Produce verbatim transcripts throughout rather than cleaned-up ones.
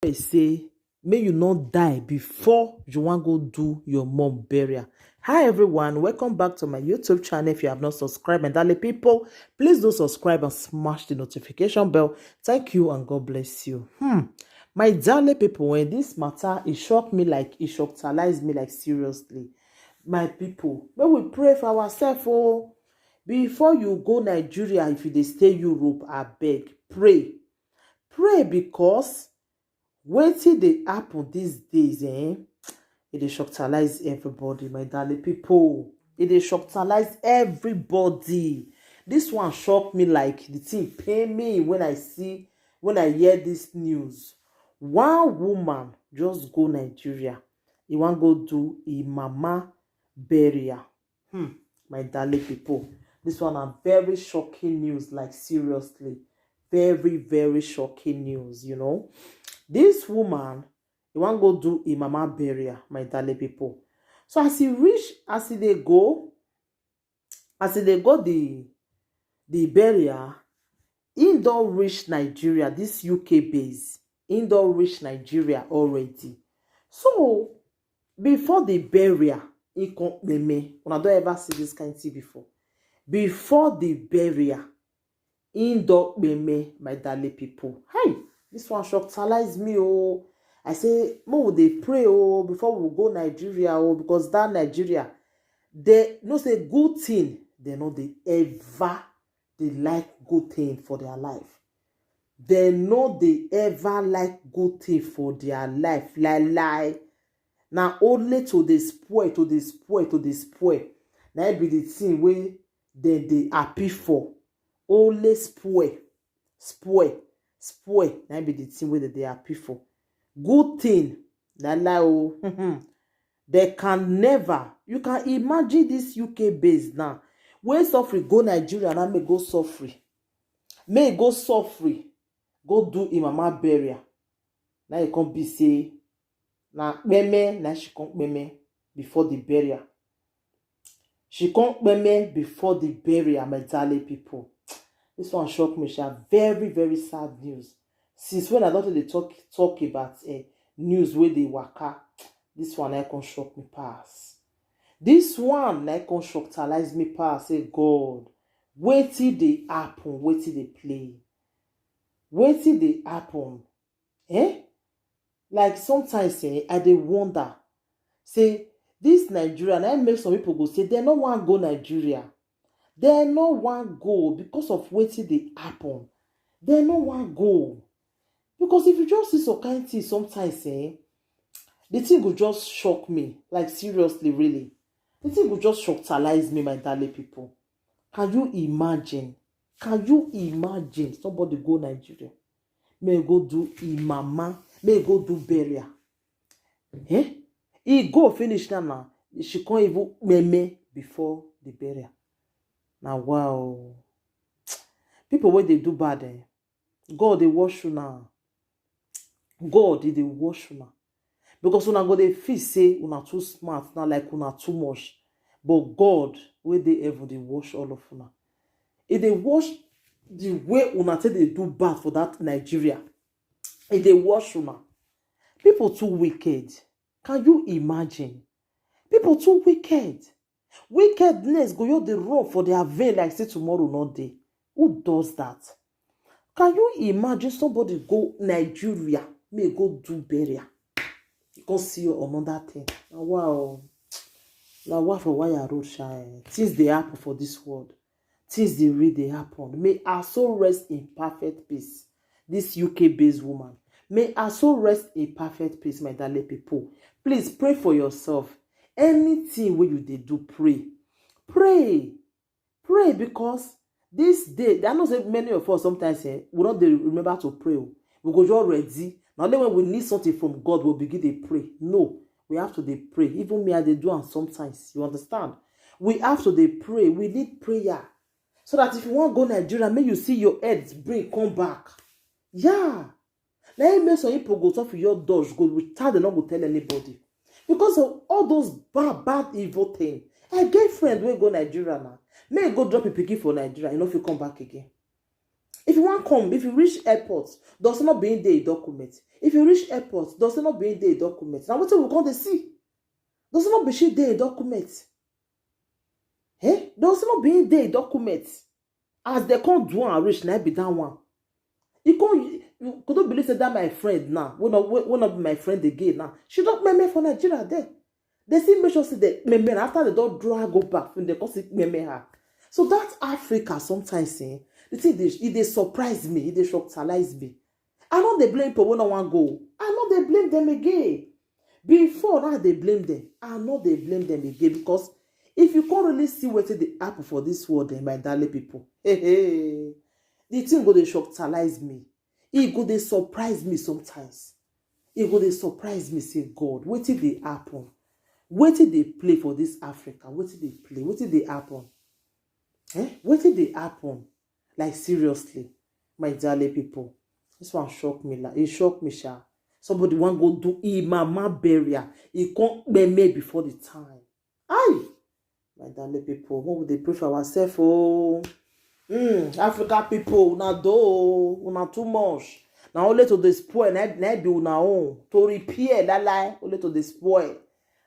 They say, may you not die before you want go do your mom burial. Hi everyone, welcome back to my YouTube channel. If you have not subscribed, my darling people, please do subscribe and smash the notification bell. Thank you and God bless you. Hmm. My darling people, when this matter, it shocked me like, it shocked me like seriously. My people, may we pray for ourselves. Oh, before you go Nigeria, if you dey stay Europe, I beg, pray. Pray because wetin dey happen these days, eh? E dey shocktalize everybody, my darling people. E dey shocktalize everybody. This one shock me like the thing pain me when I see, when I hear this news. One woman just go Nigeria. He wan go do a mama burial. Hmm, my darling people, this one are very shocking news, like seriously, very, very shocking news, you know. This woman, he wan go do a mama burial, my darling people. So as he reach, as he dey go, as he dey go the, the burial, he don reach Nigeria, this U K base. He don reach Nigeria already. So, before the burial, he come meme. Una don ever see this kind thing before? Before the burial, he don meme, my darling people. Hey, this one shocktalize me, oh. I say, make we dey pray, oh, before we go Nigeria, oh, because that Nigeria, they no say good thing, they no dey ever dey like good thing for their life. They no dey ever like good thing for their life. Lie, lie. Na only to dey spoil, to dey spoil, to dey spoil. Na it be the thing wey dem dey happy for. Only spoil, spoil, spoil. Na it be the thing wey dem dey happy for. Good thing, lie, lie, oh. They can never. You can imagine this U K base now. When suffering go Nigeria, now may go suffering. May go suffering. Go do him mama burial. Now you come be say, na meme, now she come meme before the burial. She come meme before the burial, my darling people. This one shock me, sha. Very, very sad news. Since when I don't dey talk, talk about, eh, news wey dey waka, this one I come shock me pass. This one I come shocktalize me pass. Say, God, wetin dey happen? Wetin dey play? Wetin dey happen? Eh? Like, sometimes, eh, I dey wonder. Say, this Nigeria, na im make some people go say they no wan go Nigeria. They no wan go because of wetin dey happen. They no wan go. Because if you just see some kind thing sometimes, eh, the thing go just shock me. Like, seriously, really. The thing go just shocktalize me, my darling people. Can you imagine? Can you imagine somebody go Nigeria? May go do him mama, may go do burial. Eh? He go finish now, now. She can't even meme before the burial. Now, wow. People wey dey do bad, eh? God dey watch you now. God, he dey watch you now. Because una go dey feel say una too smart now, like una too much. But God, wey dey heaven, dey watch all of una. He dey watch the way una take dey do bad for that Nigeria. He dey watch una. People too wicked. Can you imagine? People too wicked. Wickedness go just dey run for their vein like say tomorrow no dey. Who does that? Can you imagine somebody go Nigeria, may go do burial? You can see another thing. Na wa o. Na wa for wire road, sha. Things dey happen for this world. Things dey really dey happen. May her soul rest in perfect peace. This U K-based woman, may her soul rest in perfect peace, my darling people. Please pray for yourself. Anything wey you dey do, pray. Pray. Pray, because this day, I know say many of us sometimes, eh, we no dey remember to pray o. We go just ready. Na only when we need something from God, we begin dey pray. No, we have to dey pray. Even me, I dey do am sometimes. You understand? We have to dey pray. We need prayer. So that if you wan go Nigeria, make you see your head bring come back. Yeah. Na im make some people go talk for your doors, go without dem no go tell anybody. Because of all those bad, bad, evil thing. I get friend wey go Nigeria now. May e go drop him pikin for Nigeria, he no fit come back again. If you wan come, if you reach airport, does not be in dey document. If you reach airport, does not be in dey document. Na wetin we come dey see. Does not be she dey document. Eh? Does not be in dey document. As they come do and reach, na be that one. You come, you could not believe that my friend now, when not, when not be my friend again now. She don't meme for Nigeria there. They still make sure say they meme her after they don't draw her go back when they come see meme her. So that Africa sometimes, eh, the thing they, it they surprise me, it they shockalize me. I know they blame people when no one go. I know they blame them again. Before now they blame them. I know they blame them again because if you can't really see what they happen for this world, then my darling people, hey, hey, the thing go they shockalize me. It go they surprise me sometimes. It go they surprise me. Say God, what did they happen? What did they play for this Africa? What did they play? What did they happen? Eh? What did they happen? Like seriously, my darling people, this one shock me. Like it shock me, sha. Somebody want go do e mama burial. It can't be made before the time. Aye, my darling people, what would they pray for ourselves? Oh, mm, Africa people, una do, una too much. Now only to dey spoil, na na be una own to repair. That lie, only to dey spoil.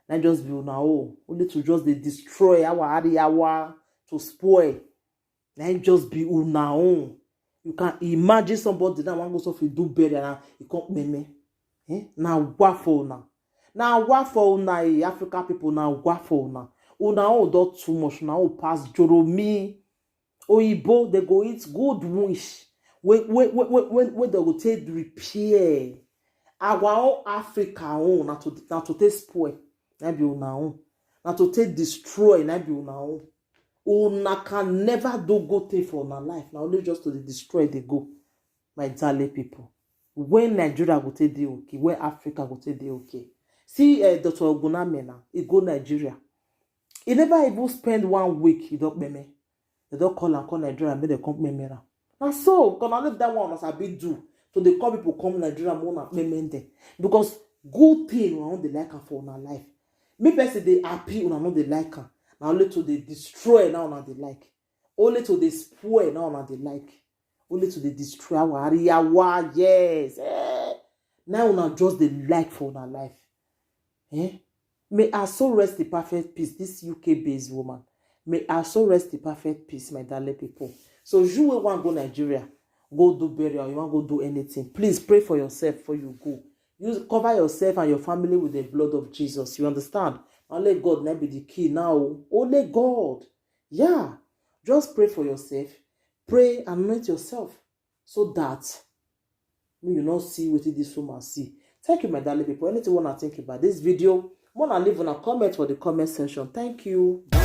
Na just be una own, only to just dey destroy our area to spoil. Na im just be una own. You can imagine somebody that wan go suffer do burial and e come meme. Eh? Na wa for una. Na wa for una, eh, Africa people, na wa for una. Una own don too much, una own pass joromi. Oyibo, they go eat good wish. When, when, when, when, when they go take repair. Our own Africa own, na to, na to take spoil, na be una own. Na to take destroy, na be una own. Una can never do good thing for una life. Na only just to dey destroy they go. My darling people, when Nigeria go take dey okay, when Africa go take dey okay. See, uh, Doctor Ogunamena, he go Nigeria. He never even spend one week, he don meme. They don call and call Nigeria, make they come meme am. Na so, gonna leave that one as I be do. So they call people come Nigeria more than meme them. Because good thing, una no dey like am for una life. Me person dey happy, una no dey like am. Na only to dey destroy, now una dey like. Only to dey spoil, now una dey like. Only to dey destroy our area. Yes. Eh. Now una just dey like for una life. Eh? May her soul rest in perfect peace, this U K based woman. May her soul rest in perfect peace, my darling people. So you wey wan go Nigeria, go do burial, you wan go do anything, please pray for yourself before you go. You cover yourself and your family with the blood of Jesus. You understand? Only God na be the key now. Only God. Yeah. Just pray for yourself. Pray, anoint yourself so that me you not see what this woman see. Thank you, my darling people. Anything wanna think about this video, wanna leave on a comment for the comment section. Thank you. Bye.